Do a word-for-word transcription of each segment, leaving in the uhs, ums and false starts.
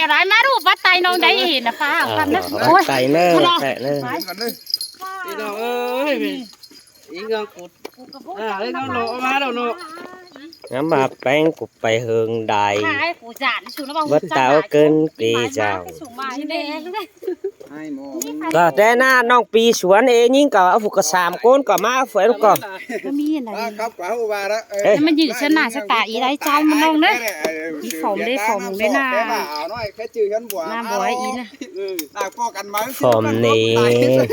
Đảy ꞌmá đu bắt tay ꞌnọng đảy ꞌnị ꞌnớ, pá ꞌhụ căn ꞌnớ. Ôi. Bắt tay ꞌnớ, bắt tay ꞌnớ. ꞌPi ꞌnọng ơi, ꞌí ꞌnọng cút. À, ꞌí ꞌnọng lỏ ꞌmá đu ꞌnọng. Ngắm ꞌmá ꞌpéng cú pay hương đài. Bắt táo cơn kì dạo. ꞌCọ té ꞌna ꞌnọng ꞌpi suốn ê ꞌnhính ꞌcọ, ꞌmá phủ ꞌcọ sam ꞌcốn ꞌcọ ꞌmá phủ ꞌcọ. Ê. ꞌMắn ꞌdự ꞌsớ ꞌna ꞌsớ ta ꞌí đảy ꞌchái ꞌmá ꞌnọng ꞌnớ. ꞌÍ phom đé phom đé ꞌna. ꞌNa bói ꞌí ꞌnớ. Phom ꞌnị.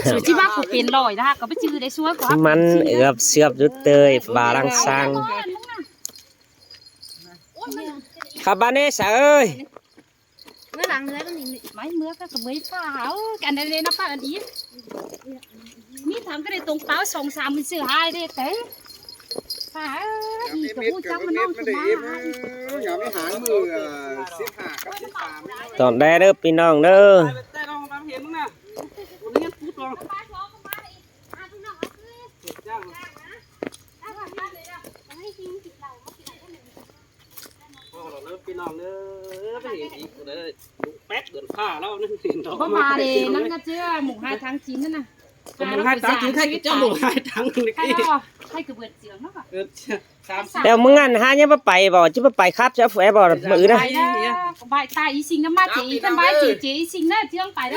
Su ꞌchí báu phủ pên lỏi ꞌnớ, ꞌcọ báu ꞌchư đảy ꞌsúa ꞌcọ. ꞌMắn ướp ꞌsướp dú ꞌtới, ba lăng sang. Khắp ꞌmắn ê sa ơi. ꞌMứa lăng ꞌnớ ꞌmắn ꞌnị, ꞌmá ꞌmứa ꞌcọ ꞌcọ ꞌmứa phả hảư, căn đảy ꞌnớ ꞌna phả ăn ꞌí. ꞌMí thăm ꞌcọ đảy tông páo song sam ꞌmắn ꞌsứ ꞌhại đảy té. Phả hảư, ꞌí ꞌcọ ꞌhụ chắc ꞌmá ꞌnọng ꞌcọ ꞌmá. Tỏn đé ꞌnớ ꞌpi ꞌnọng ꞌnớ. ꞌPi ꞌnọng ꞌnớ, ꞌmá ꞌhên ꞌí ꞌcọ đảy, ꞌpéc đươn phả ꞌlẹo ꞌnớ, ꞌhên đó. Báu ꞌmá đê, ꞌnặn ꞌcọ ꞌchớ mùng hai tháng chín ꞌnặn ꞌnớ. Mùng hai tháng chín, khay ꞌcọ ꞌchớ mùng hai tháng ꞌnị. Khay ꞌcọ, khay ꞌcọ bươn siêng ꞌnớ ꞌcọ. Ơ, sam. ꞌLẹo ꞌmứng ꞌnặn ꞌhá ꞌnhá báu pay báu, ꞌchí báu pay khắp ꞌchớ phủ é báu, ꞌmự ꞌnớ. Pay ꞌlẹo, ꞌcọ bái ta ꞌí ꞌsịn ꞌnớ ꞌmá, ꞌchí ꞌí ꞌsịn ꞌnớ, ꞌchí ꞌmá ꞌchí ꞌsịn ꞌnớ, ꞌchí ꞌmá ꞌchí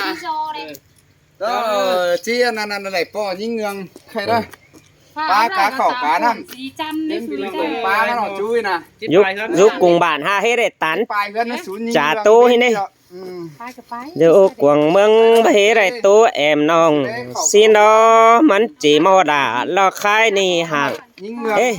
ꞌsịn ꞌnớ. Ơ, ꞌchí ꞌnặn ꞌnặn ꞌnặn đảy ꞌpọ ꞌnhính ꞌngướng khay đó. Pá cá khảu cá ꞌnặn. Pá ꞌnặn ꞌnọ ꞌchu ꞌnị ꞌnớ. Dú, dú cuông bản ꞌhá ꞌhế đảy tán. Pay ꞌhướn ꞌnớ sún ꞌnhính ꞌngướng. Chả tô ꞌhế ꞌnị. Dú cuông ꞌmướng báu ꞌhế đảy tô ẻm ꞌnọng. ꞌSịn đó ꞌmắn ꞌchí ꞌmo đả ꞌlọ khai ꞌnị háng. Ê,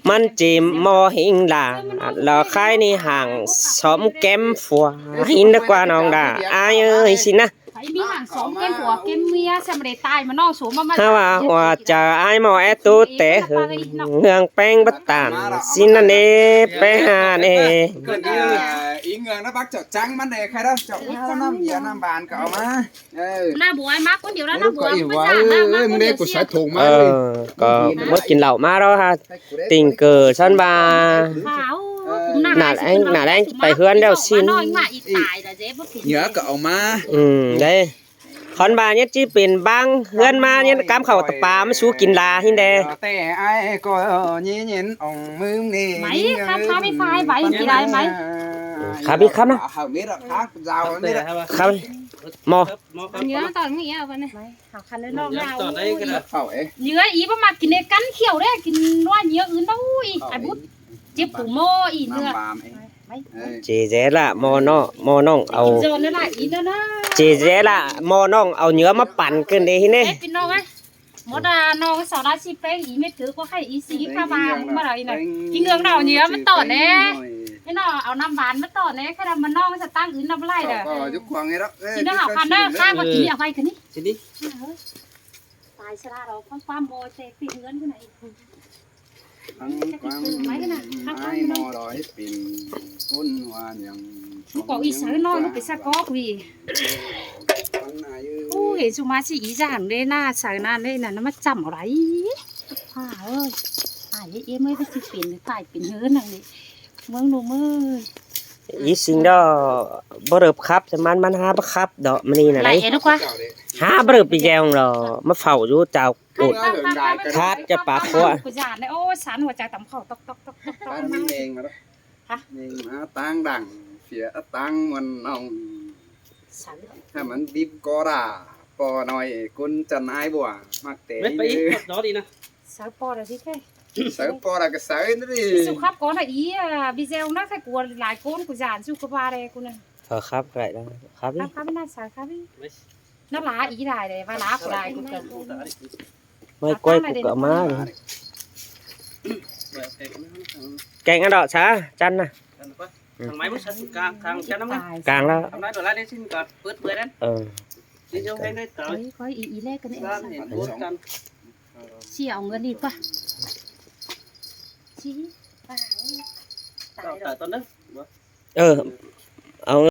ꞌmắn ꞌchí ꞌmo ꞌhính đả ꞌlọ khai ꞌnị háng sóm kém phua. ꞌHính đá ꞌquá ꞌnọng đả. Ai ơi, ꞌsịn ꞌnớ. Pay ꞌmí háng sóm kém phua kém ꞌmía, ꞌsá ꞌmá đảy tai ꞌmá ꞌnọng sôm ꞌmá ꞌmá. ꞌHá ꞌva ꞌhua chaư ải ꞌmo é tô té hưng, ꞌngướng ꞌpéng bát tản, ꞌsịn ꞌnặn ê, ꞌpéng ha ê. Ơ, ꞌí ꞌngướng ꞌnớ bác chảu chắng ꞌmắn đảy khay đó, chảu ꞌnhá ꞌnặm ꞌviạk ꞌnặm bản ꞌcọ ꞌmá. Ơ. ꞌNa bói ꞌmá ꞌcốn điêu ꞌnớ, ꞌna bói ꞌmá dản ꞌnớ, ꞌmá ꞌcốn điêu ꞌsịn. Ơ, ꞌcọ ꞌmá kin lảu ꞌmá đó ha. Tỉnh cử sân ba. Nả ꞌlẹng, nả ꞌlẹng pay ꞌhướn ꞌlẹo ꞌsịn. Nhớ ꞌcọ au ꞌmá. Ừ, đảy. Khón ba ꞌnhá ꞌchí pên bang ꞌhướn ꞌmá ꞌnhá cám khảu ta pa ꞌmá sú kin la ꞌhính đé. Té ai ꞌcọ ꞌnhí ꞌnhín ỏng ꞌmướng ꞌnị. Máy khắp, khắp ꞌmí phai, máy ꞌnhí đảy máy. Khắp ꞌmí khắp ꞌnớ. Khắp ꞌmí. Mò. Nhớ tỏn ꞌmí eo ꞌcọ ꞌnị. Hảo khăn ꞌnị ꞌnọng ꞌnị. Nhớ ꞌí báu ꞌmặc kin ꞌnị căn khiẻo đé, kin ꞌnua nhớ ứn ꞌnọng ꞌí. Ai bút. Chếp phủ ꞌmo ꞌí ꞌnưa. Chê dé ꞌlạ ꞌmo ꞌnọng, ꞌmo ꞌnọng au. Chê dé ꞌlạ ꞌmo ꞌnọng au nhớ ꞌmá păn ꞌcợn đé ꞌhí ꞌnị. Ê, ꞌpi ꞌnọng ơi. Mốt ꞌnọng ꞌsáo ꞌlạ ꞌsị ꞌpéng ꞌí mết cứ ꞌcọ khay ꞌí ꞌsị ꞌkhạ ꞌva ꞌmá đảy ꞌnị. ꞌKí ꞌngướng ꞌnọng nhớ ꞌmá tỏn ꞌnị. ꞌKí ꞌnọng au ꞌnặm ꞌván ꞌmá tỏn ꞌnị. Khay ꞌnặm ꞌmá ꞌnọng ꞌsáo ꞌtáng ứn ꞌnặm ꞌlạy đa. ꞌCọ ꞌcọ dú cuông ꞌnị đó. ꞌSịn ꞌnọng hảo khăn ꞌnị, ꞌkhạ ꞌcọ ꞌkí ꞌnị ꞌvạy ꞌcợn ꞌnị. ꞌSịn ꞌnị. Ơ. Tai sá ꞌlạ ꞌló ꞌquám ꞌquám ꞌmo ꞌchẹ ꞌpi ꞌngớn ꞌcọ ꞌnị. Thắng ꞌquám ái ꞌmo đói pên ꞌcốn ꞌhua nhăng. ꞌLụk ꞌcọ ꞌí sáư ꞌnọ, ꞌlụk pay sá ꞌcọ quí. Ú, hên su ꞌmá ꞌsị ꞌí dản đé ꞌna sáư ꞌnặn đé ꞌnặn ꞌmá chăm au đảy. Pha ơi. Ai, ê, ê, ꞌmới ꞌcọ ꞌchí pên, phải pên ꞌhướn ꞌnặn đé. ꞌMướng ꞌlụk ꞌmới. ꞌÍ ꞌsịn đó, báu rợp khắp, ꞌmắn, ꞌmắn há báu khắp đó, ꞌmắn ꞌnị ꞌnạ đảy. Lạy ꞌnị ꞌquá. Há báu rợp pi dèo đó, ꞌmá phảu dú chảu. Út. Khát cho pá khua. Ôi, sán hua chaư tăm khảu tốc tốc tốc tốc tốc. Hả? ꞋTáng đẳng, phía ꞌtáng ꞌmuôn ꞌnọng. Sán. Hả ꞌmắn bíp có đà, pò ꞌnọi ꞌcốn chăn ái bủa, ꞌmặc té. Mết pay đi ꞌnớ. Đó đi ꞌnớ. Sáư pò đa ꞌsị khe. Sáư pò đa ꞌcọ sáư ꞌnớ đi. Su khắp có ꞌnạ ꞌí, à, video ꞌnớ khe cu lai ꞌcốn cu dản su ꞌcọ ꞌva đe cu ꞌnạ. Ờ, khắp cái đó. Khắp đi. Khắp, khắp ꞌnạ sáư khắp đi. Mết. ꞌNọ lá ꞌí lai đảy, ꞌva lá cu lai cu ꞌcọ. ꞌMơi quay cu ꞌcọ ꞌmá đảy. Keng ăn đó sa, chăn ꞌnạ. Thằng máy bút sắt càng, càng chăn lắm. Càng đó. Thằng máy đồ lá đi xin còn bớt bớt đấy. Ờ. Đi vô hay đấy, cởi. Coi, coi, ꞌí, ꞌí lé ꞌcọ ꞌnị. Ra thì bớt chăn. Chi au ꞌngớn đi ꞌquá. Chi. Tao tải tao đấy. Ờ. Au